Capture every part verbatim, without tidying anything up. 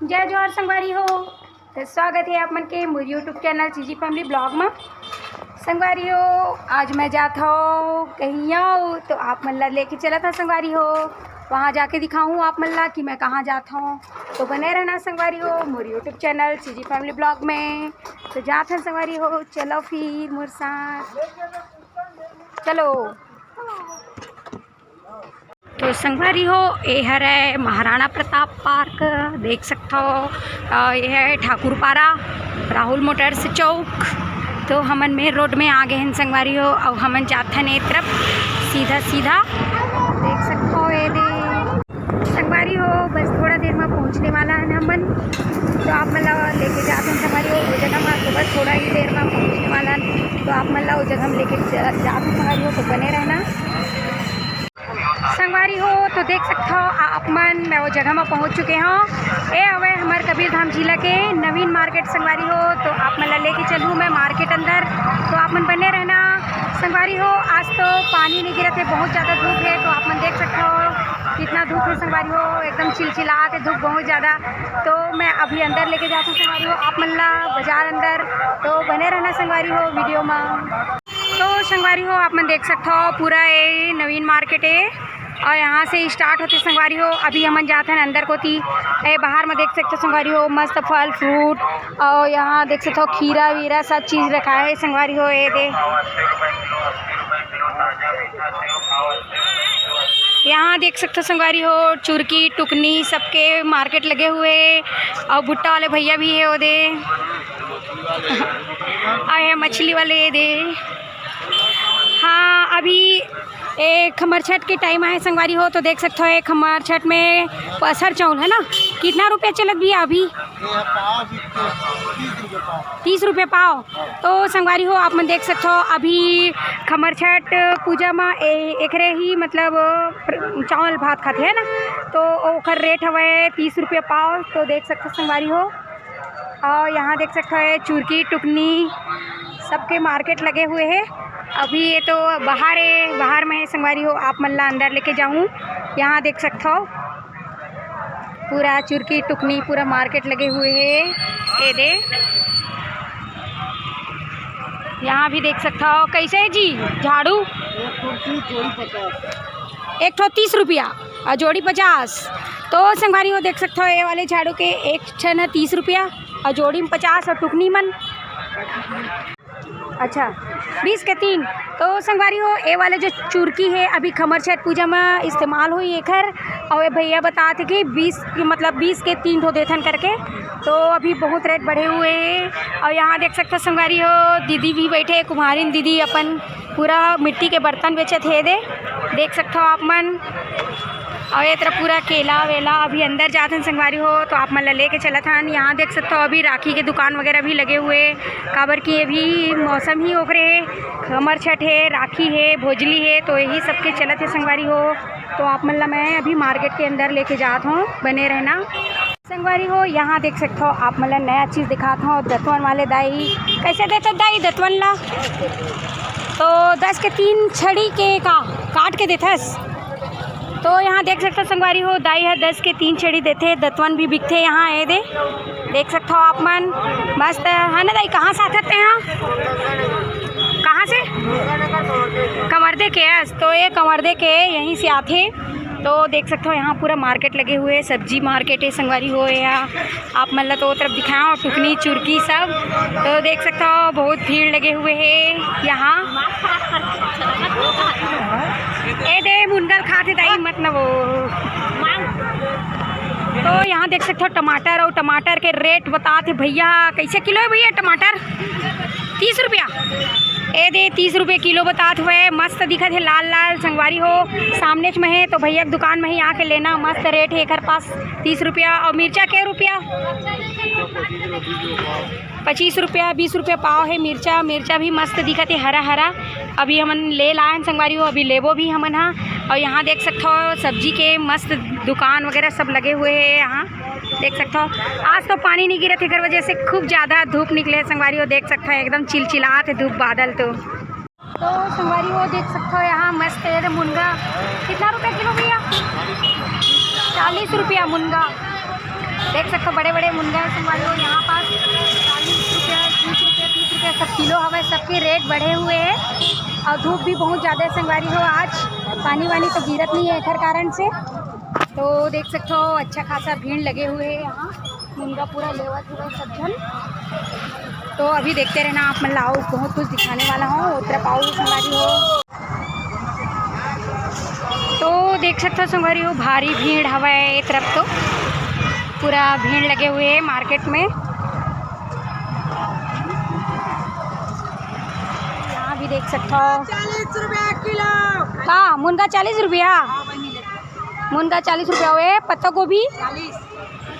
जय जोहार संगवारी हो, तो स्वागत है आप मन के मोर YouTube channel CG family blog में। संगवारी हो, आज मैं जात हूँ कहीं आऊ, तो आप मन ला लेके चलत हूँ संगवारी हो। वहाँ जाके दिखाऊँ आप मन ला कि मैं कहाँ जात हूँ। तो बने रहना संगवारी हो मोर YouTube channel CG family blog में। तो जात हन संगवारी हो, चलो फिर मोर साथ चलो। तो संगवारी हो, ए हरय महाराणा प्रताप पार्क, देख सकथव। अ, ए हरय ठाकुरपारा, राहुल मोटर्स चौक। तो हमन मेन रोड में आ गए हन संगवारी हो, अउ हमन जाथन ए तरफ सीधा सीधा, देख सकथव ए दे संगवारी हो, बस थोड़ा देर में पहुँचने वाला हन हमन। तो आप मन ला लेके जाथन संगवारी हो, वो जगह में तो बस थोड़ा ही देर में पहुँचने वाला हन। तो आप मन ला वो जगह में लेके जा-, जाथन संगवारी हो, तो बने रहना। संगवारी हो, तो देख सकथव आप मन, मैं वो जगह में पहुंच चुके हूँ। ए हवे हमर कबीरधाम जिला के नवीन मार्केट संगवारी हो, तो आप मन ला लेके चलूँ मैं मार्केट अंदर, तो आप मन बने रहना। संगवारी हो, आज तो पानी नहीं गिरत है, बहुत ज़्यादा धूप है, तो आप मन देख सकथव कितना धूप है संगवारी हो, एकदम चिलचिलात है धूप बहुत ज़्यादा। तो मैं अभी अंदर लेके जाती हूँ संगवारी हो आप मन ला बाजार अंदर, तो बने रहना संगवारी हो वीडियो में। तो संगवारी हो, आप मन देख सकथव पूरा ए नवीन मार्केट ए, अउ यहाँ से स्टार्ट होथे संगवारी हो। अभी हमन जाथन अंदर कोती। ए बाहर में देख सकथव संगवारी हो, मस्त फल फ्रूट, अउ यहाँ देख सकथव खीरा वीरा सब चीज रखाए हे संगवारी हो। ए दे, यहाँ देख सकथव संगवारी हो, चुरकी टुकनी सबके मार्केट लगे हुए हे, अउ भुट्टा वाले भैया भी हे ओ दे। अउ ये मछली वाले ए दे। हाँ, अभी ए खमरछठ के टाइम आहे संगवारी हो, तो देख सकथव ए खमरछठ में पसर चाउर है ना, कितना रुपया चलत भैया अभी? ये पाव बिकथे, तीस रुपये पाव। तीस रुपये पाव। तो संगवारी हो, आप मन देख सकथव अभी खमरछठ पूजा में ए, एकरे ही मतलब प्र-, चावल भात खाथे है ना, तो ओकर रेट हवय तीस रुपये पाव। तो देख सकथव संगवारी हो, अउ यहाँ देख सकथव चुरकी टुकनी सबके मार्केट लगे हुए हे। अभी ये तो बाहर हे, बाहर में हे संगवारी हो, आप मन ला अंदर लेके जाहूँ। यहाँ देख सकथव पूरा चुरकी टुकनी पूरा मार्केट लगे हुए हे। ये दे, यहाँ भी देख सकथव। कैसे हे जी झाड़ू? एक ठो तीस, जोड़ी पचास। एक ठो तीस रुपया अउ जोड़ी पचास। तो संगवारी हो देख सकथव, ये वाले झाड़ू के एक ठन तीस रुपया अउ जोड़ी में पचास अउ टुकनी मन। अच्छा, बीस के तीन। तो संगवारी हो, ए वाले जो चुरकी हे, अभी खमरछठ पूजा में इस्तेमाल होही एखर, अउ ये भैया बतात हे कि बीस, मतलब बीस के तीन ठो देथन करके। तो अभी बहुत रेट बढ़े हुए हे। अउ यहाँ देख सकथव संगवारी हो, दीदी भी बैठे हे, कुम्हारिन दीदी अपन पूरा मिट्टी के बर्तन बेचत हे दे, देख सकथव आप मन। अउ ये तरफ पूरा केला वेला। अभी अंदर जाथन संगवारी हो, तो आप मन ला लेके चलत हन। यहाँ देख सकथव अभी राखी के दुकान वगैरह भी लगे हुए, काबर कि अभी मौसम ही ओकरे हे, खमरछठ हे, राखी हे, भोजली हे, तो यही सबके चलत हे संगवारी हो। तो आप मन ला मैं अभी मार्केट के अंदर लेके जात हूँ, बने रहना। संगवारी हो, यहाँ देख सकथव आप मन ला नया चीज दिखात हव, दतवन वाले दाई। कैसे देथस दाई दतवन ला? तो दस के तीन छड़ी के का काट के देथस। तो यहाँ देख सकथव संगवारी हो, दाई ह दस के तीन छड़ी देथे। दतवन भी बिकथे यहाँ, ए दे देख सकथव आप मन। मस्त है ना दाई, कहाँ से आथस तेहा? कहाँ से? कमरदे के अस, तो ये कमरदे के यहीं से आथे। तो देख सकथव यहाँ पूरा मार्केट लगे हुए हे, सब्जी मार्केट हे संगवारी हो। यहाँ आप मन ला तो ओ तरफ दिखाओ, टुकनी चुरकी सब। तो देख सकथव बहुत भीड़ लगे हुए हे यहाँ। ए दे मुनगा ल खाथे दाई, मत न वो। तो यहाँ देख सकथव टमाटर, अउ टमाटर के रेट बतात हे भैया। कैसे किलो हे भैया टमाटर? तीस रुपया। ए दे तीस रुपये किलो बतात हवय, मस्त दिखत हे लाल लाल संगवारी हो। सामनेच में हे तो भैया के दुकान में ही आके लेना, मस्त रेट हे एकर पास। तीस रुपया। अउ मिर्चा के रुपया? पच्चीस रुपया, बीस रुपया पाव हे मिर्चा। मिर्चा भी मस्त दिखत हे हरा हरा। अभी हमन ले लायन संगवारी हो, अभी लेबो भी हमन हा। अउ यहाँ देख सकथव सब्जी के मस्त दुकान वगैरह सब लगे हुए हे यहाँ। देख सकथव, आज तो पानी नहीं गिरत, एकर वजह से खूब ज्यादा धूप निकले हे संगवारी हो। देख सकथव, एकदम चिलचिलात हे धूप बादल तो। तो संगवारी हो, देख सकथव, यहाँ मस्त हे मुनगा। कितना रुपया किलो भैया? चालीस रुपया मुनगा। देख सकथो बड़े-बड़े मुनगा हे संगवारी हो, यहाँ पास चालीस रुपया, तीस रुपया, तीस रुपया सब किलो हवय। सबके रेट बढ़े हुए हे अउ धूप भी बहुत ज्यादा हे संगवारी हो। आज पानी वानी तो गिरत नहीं हे एखर कारण से, तो देख सकथो अच्छा खासा भीड़ लगे हुए हे यहाँ। मुनगा पूरा लेवत हुए सब झन। तो अभी देखते रहना आप मन ला, अउ बहुत कुछ दिखाने वाला हूँ। ओ तरफ आओ संगवारी हो, तो देख सकथो संगवारी हो, भारी भीड़ हवय ए तरफ, तो पूरा भीड़ लगे हुए हे मार्केट में। यहाँ भी देख सकथो। चालीस रुपया किलो। का मुनगा चालीस रुपया? हाँ, वही लेते हैं। मुनगा चालीस रुपया हुए, पत्ता गोभी? चालीस।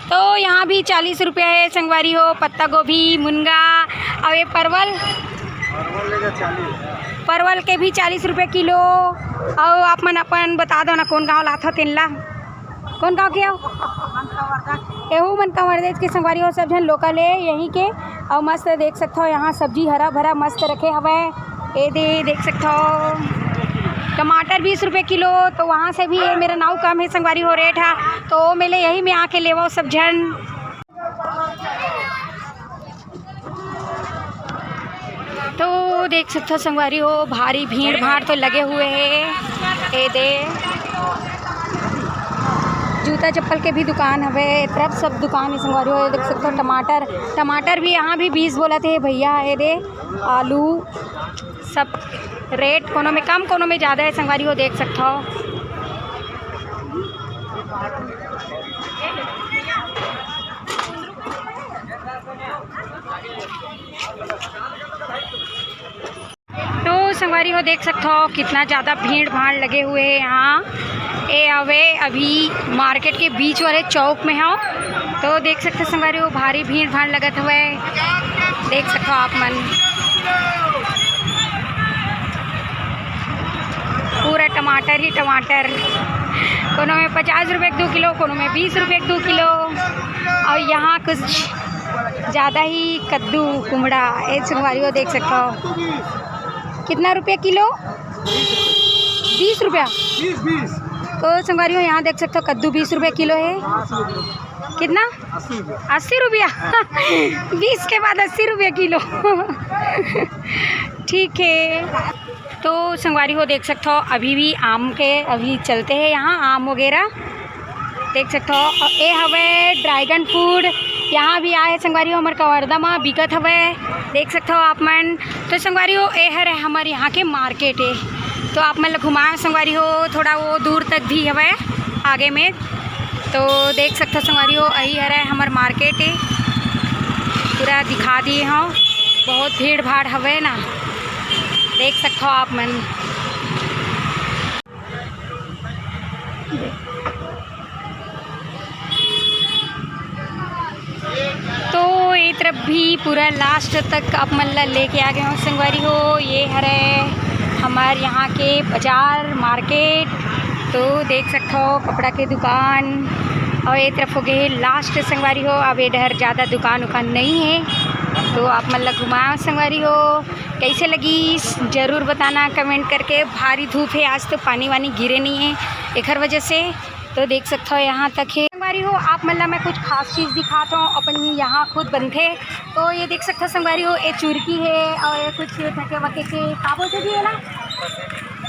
तो यहाँ भी चालीस रुपया हे संगवारी हो, पत्ता गोभी, मुनगा, अउ ये परवल, परवल लेगा चालीस। परवल के भी चालीस रुपया किलो। अउ आप मन अपन बता दो ना, कौन गाँव लाथो तेन ला, कौन गाँव के हो? एहू मन कवर्धा के संगवारी हो, सब झन लोकल हे यहीं के। अउ मस्त देख सकथो यहाँ सब्जी हरा भरा मस्त रखे हवय। ए दे देख सकथो टमाटर बीस रुपये किलो, तो वहाँ से भी ये मेरा नाव कम हे संगवारी हो रेट हा, तो ओ मेले यही में आके लेवो सब झन। तो देख सकथो संगवारी हो, भारी भीड़ भाड़ तो लगे हुए हे। ए दे जूता चप्पल के भी दुकान हवे, ए तरफ सब दुकान हे संगवारी हो। ये देख सकथो टमाटर, टमाटर भी यहाँ भी बीस बोलत हे भैया। ए दे आलू, सब रेट कोनो में कम, कोनो में ज़्यादा हे संगवारी हो, देख सकथो। तो संगवारी हो, देख सकथो कितना ज़्यादा भीड़ भाड़ लगे हुए हे यहाँ। ए हवे अभी मार्केट के बीच वाले चौक में हो, तो देख सकथो संगवारी हो, भारी भीड़ भाड़ लगत हवय। देख सकथो आप मन, पूरा टमाटर ही टमाटर, कोनो में पचास रुपये के दो किलो, कोनो में बीस रुपये के दो किलो। अउ यहाँ कुछ ज़्यादा ही कद्दू कुमड़ा, ए संगवारी हो देख सकथो। कितना रुपया किलो? बीस रुपया। बीस, बीस। तो संगवारी हो, यहाँ देख सकथो कद्दू बीस रुपये किलो हे। कितना? अस्सी रुपया। अस्सी रुपया। बीस के बाद अस्सी रुपये किलो। ठीक हे। तो संगवारी हो, देख सकथो अभी भी आम के अभी चलते हे यहाँ, आम वगैरह देख सकथो। अउ ए हवे ड्रैगन फ्रूट, यहाँ भी आए हे संगवारी हो, हमर कवर्धा म बिकत हवे, देख सकथो आप मन। तो संगवारी हो, ए हरे हमर यहाँ के मार्केट हे, तो आप मन ल घुमाए संगवारी हो, थोड़ा वो दूर तक भी हवे आगे में। तो देख सकथो संगवारी हो, यही हरे हमर मार्केट हे, पूरा दिखा दिए हव, बहुत भीड़ भाड़ हवे ना, देख सकथो आप मन। तो ये तरफ भी पूरा लास्ट तक आप मन ला लेके आ गए हव संगवारी हो। ये हरे हमार यहाँ के बाजार मार्केट, तो देख सकथो कपड़ा के दुकान, अउ ये तरफ हो गए लास्ट संगवारी हो। अब ये डहर ज़्यादा दुकान उकान नहीं हे, तो आप मन ला घुमाए हव संगवारी हो। कैसे लगिस जरूर बताना कमेंट करके। भारी धूप हे आज, तो पानी वानी गिरे नहीं हे एखर वजह से। तो देख सकथो यहाँ तक हे संगवारी हो। आप मन ला मैं कुछ खास चीज़ दिखात हव, अपन यहाँ खुद बनथे। तो ये देख सकथो संगवारी हो, ये चुरकी हे अउ ये कुछ ठके वके के का बोलथे जी, ये ना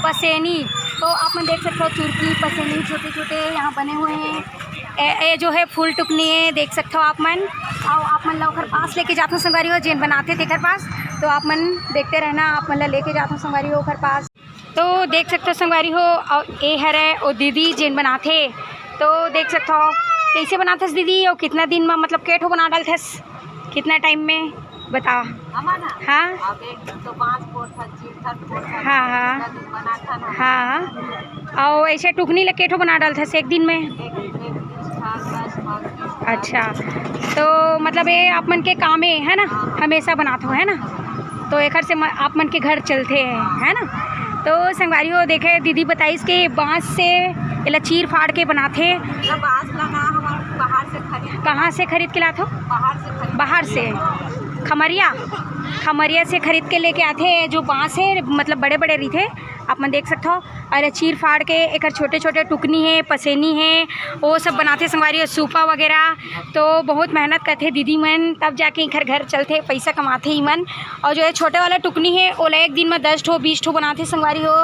पसेनी। तो आप मन देख सकथो चुरकी पसेनी छोटे छोटे यहाँ बने हुए हे। ए, ए जो हे फूल टुकनी हे, देख सकथो आप मन। अउ आप मन ला ओखर पास लेके जाथो संगवारी हो, जेन बनाथे तेखर पास। तो आप मन देखते रहना, आप मन ला लेके जाथो संगवारी हो ओखर पास। तो देख सकथो संगवारी हो, अउ ए हरे ओ दीदी जेन बनाथे। तो देख सकथो कैसे बनाथस दीदी, अउ कितना दिन में, मतलब, के ठो बना डालथस, कितना टाइम में? बता। हमन ना? हाँ। अब एक तो बांस पोरथन, चिरथन पोरथन, हाँ, हाँ। उतना दिन बनाथन ना। हाँ। अउ ऐसे टुकनी ल के ठो बना डालथस एक दिन में? एक, एक, दस, बारह, बारह, बारह। अच्छा, तो मतलब ये आप मन के काम हे, है ना? हाँ। हमेशा बनात हो, है ना? तो एकर से म-, आप मन के घर चलथे, है ना? तो संगवारी हो, देखे दीदी बताइस के बांस से एला चीर फाड़ के बनाथे। मतलब बांस ला ना हमन बाहर से खरीद के कहाँ से खरीद के लाथो? बाहर से खरीद बाहर से। खमरिया, खमरिया से खरीद के लेके आथे, जो बांस हे, मतलब बड़े बड़े रहिथे, आप मन देख सकथव। और ये चीर फाड़ के एकर छोटे छोटे टुकनी हे, पसेनी हे, वो सब बनाथे संगवारी हो, सूपा वगैरह। तो बहुत मेहनत करथे दीदी मन, तब जाके एकर घर चलथे, पैसा कमाथे ई मन। और जो ये छोटे वाला टुकनी हे, ओला एक दिन में दस ठो बीस ठो बनाथे संगवारी हो।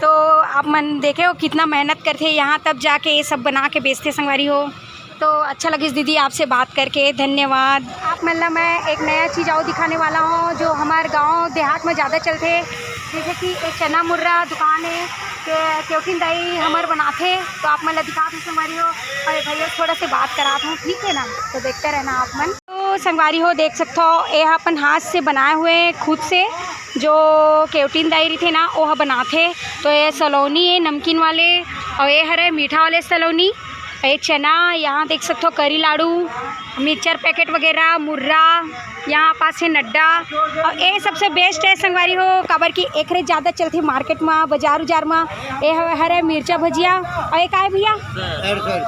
तो आप मन देखे हो कितना मेहनत करथे यहाँ, तब जाके ये सब बना के बेचथे संगवारी हो। तो अच्छा लगिस दीदी आपसे बात करके, धन्यवाद। आप मन ला मैं एक नया चीज़ और दिखाने वाला हूँ, जो हमार गांव देहात में ज़्यादा चलथे, जैसे कि एक चना मुर्रा दुकान है, के केवटिन दाई हमर बनाथे, तो आप मन ला दिखा दो संगवारी हो। और भैया से थोड़ा से बात करात हूँ, ठीक है ना, तो देखते रहना आप मन। तो संगवारी हो, देख सकथो, ये ह अपन हाथ से बनाए हुए खुद से, जो केवटिन दाई रहिथे ना, वो ह बनाथे। तो ये सलोनी है नमकीन वाले, और ये हरे मीठा वाले सलोनी। ये चना, यहाँ देख सकथो करी लाडू, मिक्सचर पैकेट वगैरह, मुर्रा, यहाँ पास है नड्डा। और ये सबसे बेस्ट है संगवारी हो, काबर कि एकरे ज़्यादा चलथे मार्केट में, बाजार उजार में। ये हवे हरे मिर्चा भजिया, और ये का है भैया?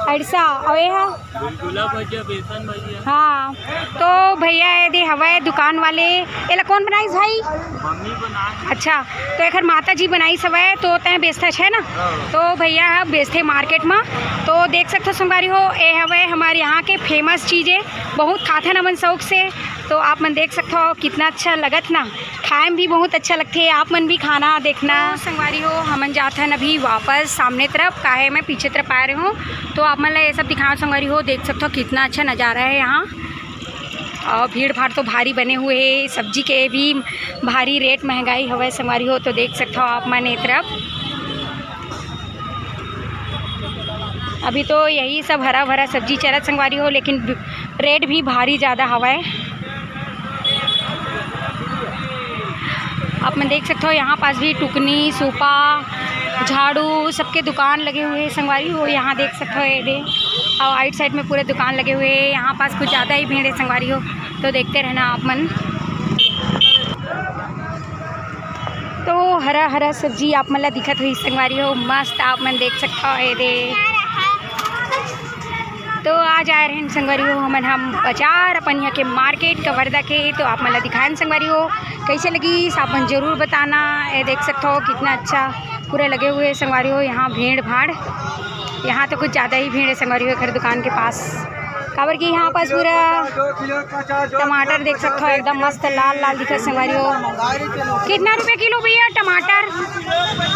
अड़सा, और ये है? गुलगुला भजिया, बेसन भजिया। हाँ, तो भैया ये दे हवय दुकान वाले, एला कौन बनाइस भाई? मम्मी बनाए। अच्छा, तो एखर माता जी बनाइस हवय, तो तैं बेचथस है ना? हाँ। तो भैया ह बेचथे मार्केट म। तो देख सकथो संगवारी हो, ए हवय हमारे यहाँ के फेमस चीज़ है, बहुत खाथन हमन शौक से। तो आप मन देख सकथो कितना अच्छा लगत ना, खाए में भी बहुत अच्छा लगथे। आप मन भी खाना देखना। तो संगवारी हो, हमन जाथन अभी वापस सामने तरफ, काहे मैं पीछे तरफ आ रहे हूँ। तो आप मन ला ये सब दिखाओ संगवारी हो, देख सकथो कितना अच्छा नज़ारा है यहाँ। और भीड़ भाड़ तो भारी बने हुए है, सब्जी के भी भारी रेट, महंगाई हवय संगवारी हो। तो देख सकथो आप मन ए तरफ, अभी तो यही सब हरा भरा सब्जी चलत संगवारी हो, लेकिन रेट भी भारी ज़्यादा हवय। आप मन देख सकथो, यहाँ पास भी टुकनी, सूपा, झाड़ू, सबके दुकान लगे हुए हैं संगवारी हो। यहाँ देख सकथो, ये दे, और राइट साइड में पूरे दुकान लगे हुए हैं। यहाँ पास कुछ ज़्यादा ही भीड़ है संगवारी हो, तो देखते रहना आप मन। तो हरा हरा सब्जी आप मन ला दिखत होही संगवारी हो, मस्त आप मन देख सकथो, ये दे। तो आ जाए रहेन संगवारी हो हमन हम बाजार, अपन यहाँ के मार्केट कवर्धा के। तो आप मन ला दिखाएन संगवारी हो, कैसे लगिस आप मन जरूर बताना। ये देख सकथो कितना अच्छा पूरा लगे हुए है संगवारी हो, यहाँ भीड़ भाड़, यहाँ तो कुछ ज़्यादा ही भीड़ है संगवारी हो, एकर दुकान के पास, काबर कि यहाँ पास पूरा टमाटर देख सकथो, एकदम मस्त लाल लाल दिखत संगवारी हो। कितना रुपया किलो भैया टमाटर?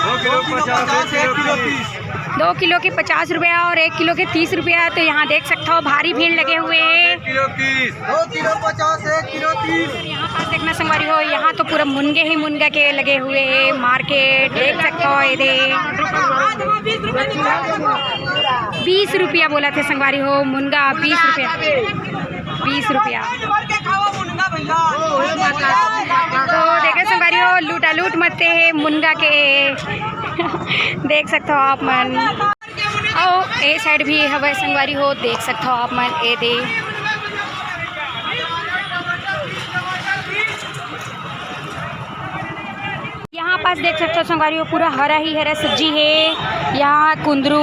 दो किलो पचास, एक किलो तीस। दो किलो के पचास रुपया और एक किलो के तीस रुपया। तो यहाँ देख सकथो, भारी भीड़ लगे हुए है। किलो तीस। दो किलो पचास, एक किलो तीस। यहाँ पास देखना संगवारी हो, यहाँ तो पूरा मुनगे ही मुनगा के लगे हुए है मार्केट, देख सकथो, ये दे। बीस रुपया बोलथे संगवारी हो, मुनगा बीस रुपया, बीस रुपया। तो देखे संगवारी हो, लूटा लूट मते है मुनगा के। देख सकथो आप मन। अउ ए साइड भी हवय संगवारी हो, देख सकथो आप मन, ए दे। यहाँ पास देख सकथो संगवारी हो, पूरा हरा ही हरा सब्जी है। यहाँ कुंदरू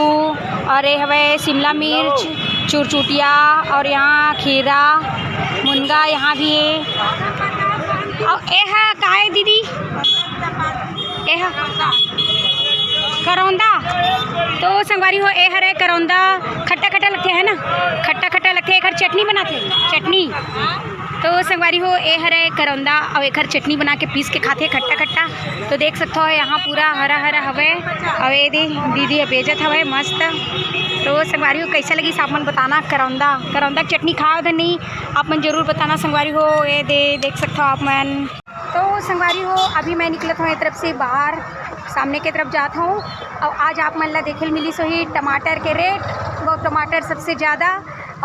और ये हवय शिमला मिर्च, चुरचुटिया और यहाँ खीरा, मुनगा यहाँ भी है। और ए हा का है दीदी? ए हा करौंदा। तो संगवारी हो, ए हरे करौंदा, खट्टा खट्टा लगथे है ना, खट्टा खट्टा लगथे। एकर चटनी बनाथे, चटनी। तो संगवारी हो, ए हरे करौंदा, अउ एकर चटनी बना के पीस के खाथे खट्टा खट्टा। तो देख सकथो, यहाँ पूरा हरा हरा हवे, अउ ए दे दीदी ह बेचत हवे मस्त। तो संगवारी हो, कैसे लगिस आप मन बताना करौंदा, करौंदा के चटनी खाव धन नहीं, आप मन जरूर बताना संगवारी हो। ए दे देख सकथो आप मन। तो संगवारी हो, अभी मैं निकलत हूँ ये तरफ से बाहर, सामने के तरफ जात हूँ। और आज आप मन ला देखे ल मिलिस होही टमाटर के रेट, वो टमाटर सबसे ज़्यादा,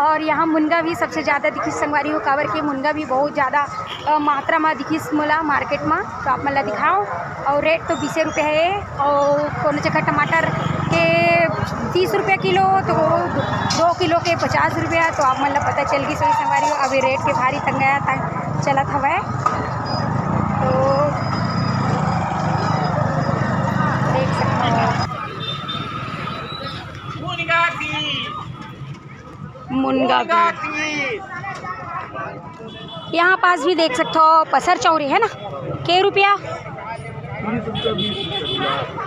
और यहाँ मुनगा भी सबसे ज़्यादा दिखिस संगवारी हो, काबर के मुनगा भी बहुत ज़्यादा, अ, मात्रा में दिखिस मोला मार्केट में। तो आप मन ला दिखाओ, और रेट तो बीसे रुपये है, और कोनो जगह टमाटर के तीस रुपया किलो, तो दो किलो के पचास रुपया। तो आप मन ला पता चल गिस होही संगवारी हो, अभी रेट के भारी तंगाया तंग चलत हवय। तो देख सकते हो। मुनगा भी। मुनगा भी। यहाँ पास भी देख सकथो पसर चौरी है ना, के रुपया?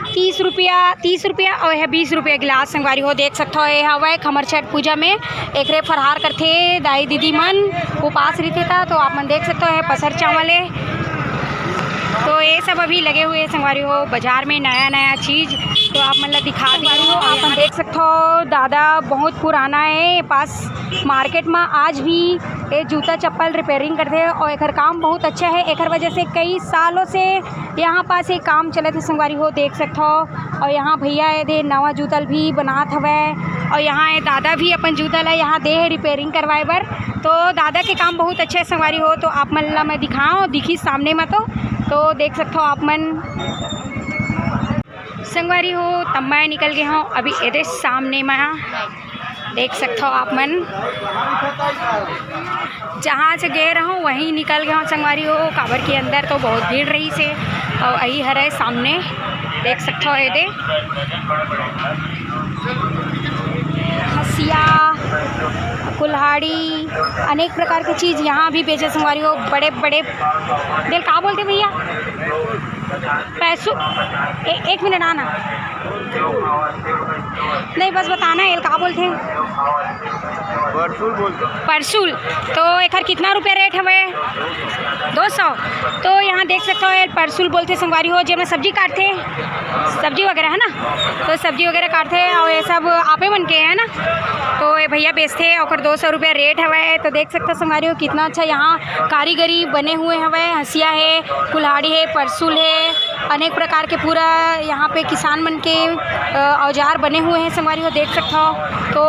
तीस रुपया, तीस रुपया अउ एह बीस रुपया गिलास संगवारी हो। देख सकथो, ए हवय हमर छठ पूजा में एकरे फरहार करथे दाई दीदी मन, उपास रहिथे त। तो आप मन देख सकथो, ए पसर चावल ए। तो ये सब अभी लगे हुए हैं संगवारी हो बाजार में, नया नया चीज। तो आप मन ला दिखा दे रही हो, आप मन देख सकथो दादा बहुत पुराना है पास मार्केट में आज भी ये जूता चप्पल रिपेयरिंग करथे और एकर काम बहुत अच्छा है। एकर वजह से कई सालों से यहाँ पास ये काम चलत हे संगवारी हो, देख सकथो। और यहाँ भैया ए दे नवा जूता ल भी बनात हवय और यहाँ ये दादा भी अपन जूता ला यहाँ दे हे रिपेयरिंग करवाए बर। तो दादा के काम बहुत अच्छा है संगवारी हो। तो आप मन ला मैं दिखाओ, दिखी सामने में तो, तो देख सकथो आप मन। संगवारी हो, तब मैं निकल गए हूँ अभी एदे सामने में, देख सकथो आप मन। जहाँ से गए रहूँ वहीं निकल गए हूँ संगवारी हो, काबर के अंदर तो बहुत भीड़ रही से। और यही हरे सामने देख सकथो एदे हसिया, कुल्हाड़ी, अनेक प्रकार के चीज यहाँ भी बेचे संगवारी हो। बड़े बड़े दिल का बोलते भैया, पैसू, ए, एक मिनट आना। नहीं, बस बताना, एल का बोलथे? परसुल बोलथे। परसुल। तो एखर कितना रुपया रेट हवे? दो सौ। तो यहाँ देख सकते हो, एल परसुल बोलथे संगवारी हो, जेमा सब्जी काटथे, सब्जी वगैरह है ना, तो सब्जी वगैरह काटथे और ये सब आपे मन के है ना। तो ये भैया बेचथे, ओकर दो सौ रुपया रेट हवे। तो देख सकते हो संगवारी हो, कितना अच्छा यहाँ कारीगरी बने हुए हवे, हंसिया है, कुल्हाड़ी है, परसुल है, अनेक प्रकार के पूरा यहाँ पे किसान मन के, अ, औजार बने हुए हैं संगवारी हो, देख सकथो। तो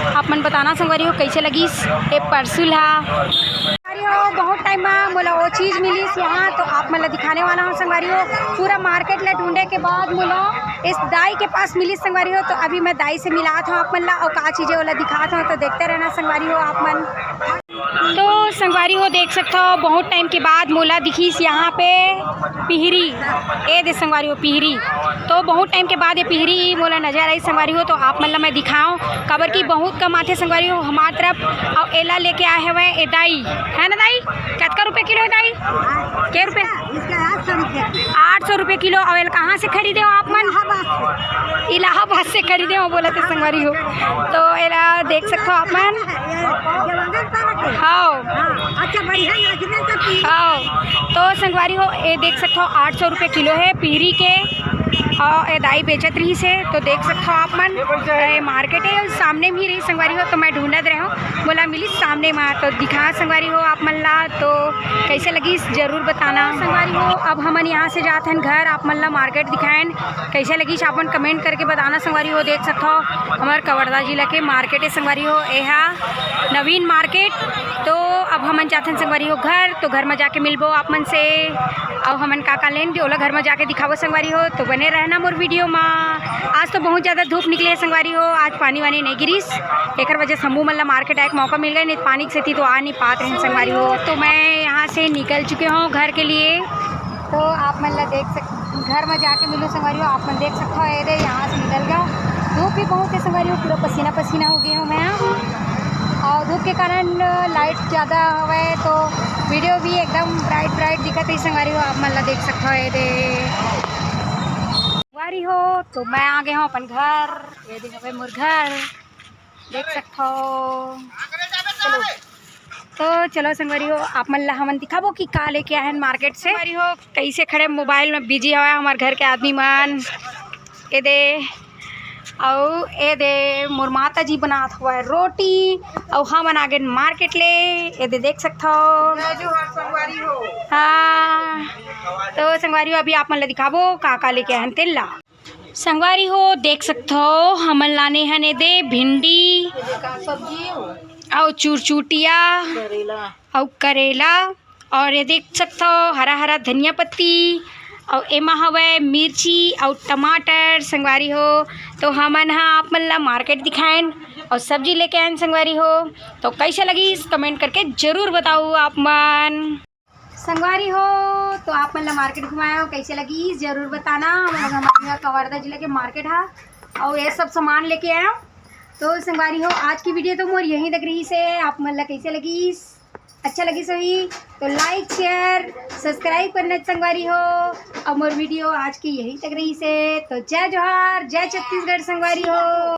आप मन बताना संगवारी हो, कैसे लगिस ये परसुल हा। संगवारी हो, बहुत टाइम में मोला वो चीज मिलिस यहाँ, तो आप मन ला दिखाने वाला हूँ संगवारी हो। पूरा मार्केट ला ढूंढे के बाद मोला इस दाई के पास मिलिस संगवारी हो, तो अभी मैं दाई से मिलात हूँ आप मन ला और का चीजें ओला दिखात हूँ, तो देखते रहना संगवारी हो आप मन। तो संगवारी हो, देख सकथो, बहुत टाइम के बाद मोला दिखिस यहाँ पे पिहरी। ए दे संगवारी हो, पिहरी। तो बहुत टाइम के बाद ये पिहरी मोला नजर आई संगवारी हो, तो आप मन ला मैं दिखाओ, काबर कि बहुत कम आथे संगवारी हो हमार तरफ। और एला लेके आए हवे ए दाई, है ना दाई? कतका रुपए किलो है दाई? के रुपए? इसका आठ सौ रुपया। आठ सौ रुपए किलो। और एला कहाँ से खरीदे हो आप मन? इलाहाबाद से। इलाहाबाद से खरीदे हो बोला थे संगवारी हो। तो एला देख सकथो आप मन। ये, ये वंगन पालक है। हाँ। हाँ, अच्छा, बढ़िया है, इसमें तो पीली हाँ। तो संगवारी हो, ये देख सकथो, आठ सौ रुपये किलो है पिहरी के। और ये दाई बेचत रही से, तो देख सकथो आप मन, ये मार्केट है, सामने में ही रही संगवारी हो, तो मैं ढूंढत रहे हूँ, बोला मिली सामने में, तो दिखा संगवारी हो आप मन ला। तो कैसे लगी, जरूर बताना संगवारी हो। अब हमन यहाँ से जात हन घर, आप मन ला मार्केट दिखाएन। कैसे लगिस, आप मन कमेंट करके बताना संगवारी हो। देख सकथो, हमर कवर्धा जिला के मार्केट है संगवारी हो, एहा नवीन मार्केट। तो अब हमन जाथन संगवारी हो घर, तो घर में जाके मिलबो आप मन से, अउ हमन का का लेन, ओला घर में जाके दिखाबो संगवारी हो। तो बने रहना मोर वीडियो में। आज तो बहुत ज़्यादा धूप निकले है संगवारी हो, आज पानी वानी नहीं गिरिस, एकर वजह से हमू मन ला मार्केट आए के मौका मिल गए, नहीं तो पानी के सेती तो आ नहीं पात रहे संगवारी हो। तो मैं यहाँ से निकल चुके हूँ घर के लिए। तो आप मन ला देख सक-, घर में जाके मिलूँ संगवारी हो। आप मन देख सकते हो, ये दे यहाँ से निकल गया। धूप भी बहुत है संगवारी हो, पूरा पसीना पसीना हो गया हूँ मैं। और धूप के कारण लाइट ज़्यादा हवे, तो वीडियो भी एकदम ब्राइट ब्राइट दिखत है संगवारी हो। आप मन ला देख सकते हो, ये दे संगवारी हो, तो मैं आ गया हूँ अपन घर। ये दे हवे मोर घर। देख सकथो। चलो, तो चलो संगवारी हो, आप मन ला हमन दिखाबो कि का लेके आए हैं मार्केट से। संगवारी हो, कैसे खड़े मोबाइल में बिजी हवा हमार घर के आदमी मन। ए दे, अउ ए दे, मोर माता जी बनात हुआ है रोटी, अउ हमन आ गए मार्केट ले। ए दे, देख सकथो। हाँ, तो संगवारी हो, अभी आप मन ला दिखाबो का का लेके आए हैं तेन ला। संगवारी हो, देख सकथो, हमन लाने हन एदे भिंडी अउ चुरचुटिया अउ करेला, और ये देख सकथो, हरा हरा धनिया पत्ती, अउ एमा हवय मिर्ची अउ टमाटर। संगवारी हो, तो हमन ह आप मन ला मार्केट दिखाएन अउ सब्जी लेके आएन। संगवारी हो, तो कैसे लगिस, कमेंट करके जरूर बताओ आप मन। संगवारी हो, तो आप मन ला मार्केट घुमाए हो, कैसे लगिस जरूर बताना। हमर हमर यहाँ कवर्धा जिला के मार्केट हा, और ये सब सामान लेके आए हो। तो संगवारी हो, आज की वीडियो तो मोर यहीं तक रहिस हे। आप मन ला कैसे लगिस, अच्छा लगिस होही तो like, share, subscribe करना संगवारी हो। अउ मोर video आज के यही तक रहिसे। तो जय जोहार, जय छत्तीसगढ़ संगवारी हो।